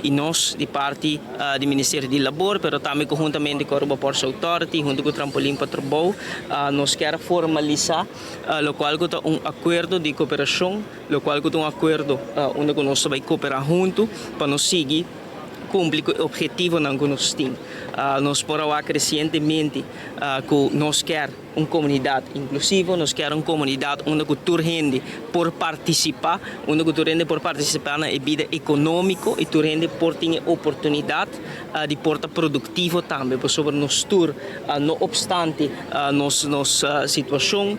Y nos, di parti di Ministerio di Labor, pero tambe conhuntamente cu Aruba Ports Authority, hunto cu Trampolin pa Trabou, nos kier formalisa locual cu ta un acuerdo di cooperacion, locual cu ta un acuerdo unda cu nos ta bay coopera hunto pa nos sigui cumpli cu e obhetivonan cu nos tin. Nos por a wak recientemente cu nos kier un comunidad inclusivo, nos kier un comunidad unda cu tur hende por participa, unda cu tur hende por participa na e bida economico y tur hende por tin e oportunidad di por ta productivo tambe, pasobra nos tur, no obstante nos situacion,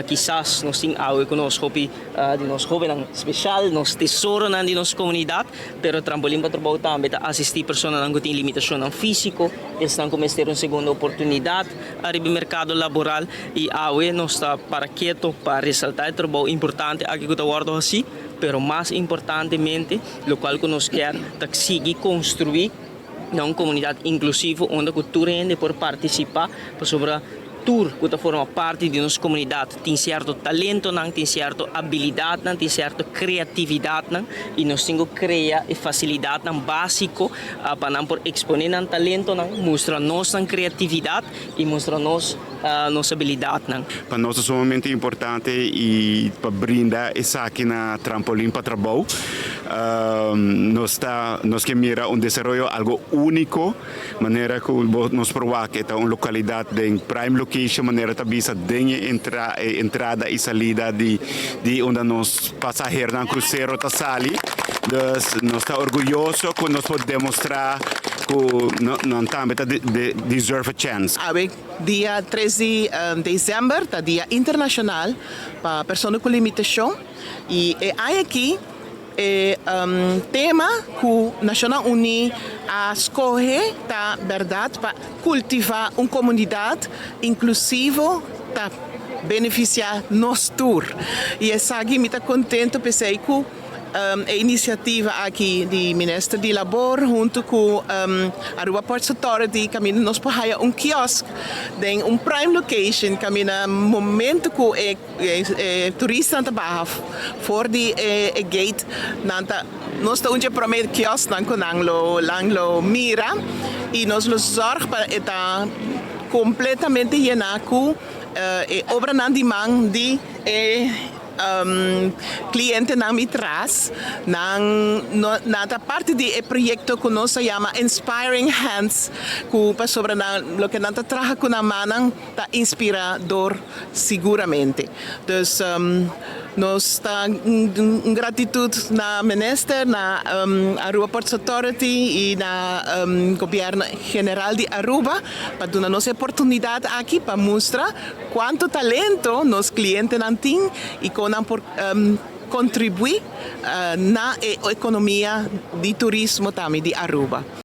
kisas nos tin awe cu nos hopi di nos hobennan special, nos tesoronan di nos comunidad, pero Trampolin pa Trabou tambe ta asisti personanan cu tin limitacionnan fisico, esnan cu mester un segundo oportunidad ariba e mercado laboral, y awe nos ta para keto pa resalta e trabou importante aki cu ta wordo haci, pero mas importantemente locual cu nos kier ta sigui construi na un comunidad inclusivo unda cu tur hende por participa, pasobra tur cu ta forma parti di nos comunidad tin cierto talentonan, tin cierto habilidadnan, tin cierto creatividadnan y nos tin cu crea e facilidadnan basico pa nan por expone nan talentonan, mustra nos nan creatividad y mustra nos nos habilidadnan. Pa nos ta sumamente importante y pa brinda esaki na Trampolin pa Trabou. Nos ta nos ke mira un desaroyo algo unico, manera cu nos por wak e ta un localidad den prime location, manera ta bisa den e entrada y salida di unda nos pasaheronan crucero ta sali. Dus nos ta orguyoso cu nos por demostra cu nan tambe ta deserve a chance. Awe dia 3 di december ta Dia Internacional pa Persona cu Limitacion y e aña aki e tema cu Nacionnan Uni a scoge ta berdad pa cultiva un comunidad inclusivo ta beneficia nos tur. Y esaki mi ta contento p'esey cu e iniciativa aki di Minister di Labor hunto cu Aruba Ports Authority, caminda nos por haya un kiosk den un prime location, caminda momento cu e turistanan ta baha for di e gate, nan ta nos ta un dje prome kiosknan cu nan lo mira y nos lo zorg pa e ta completamente yena cu e obranan di man di e clientenan mi tras nan no, nan ta parti di e proyecto cu nos ta yama Inspiring Hands, cu pasobra nan loke nan ta traha cu nan mannan ta inspirador siguramente. Dus nos ta un gratitud na minister, na Aruba Ports Authority y na Gobierno General di Aruba pa duna nos oportunidad aki pa mustra cuanto talento nos clientenan tin y con nan por contribui na e economia di turismo tambe di Aruba.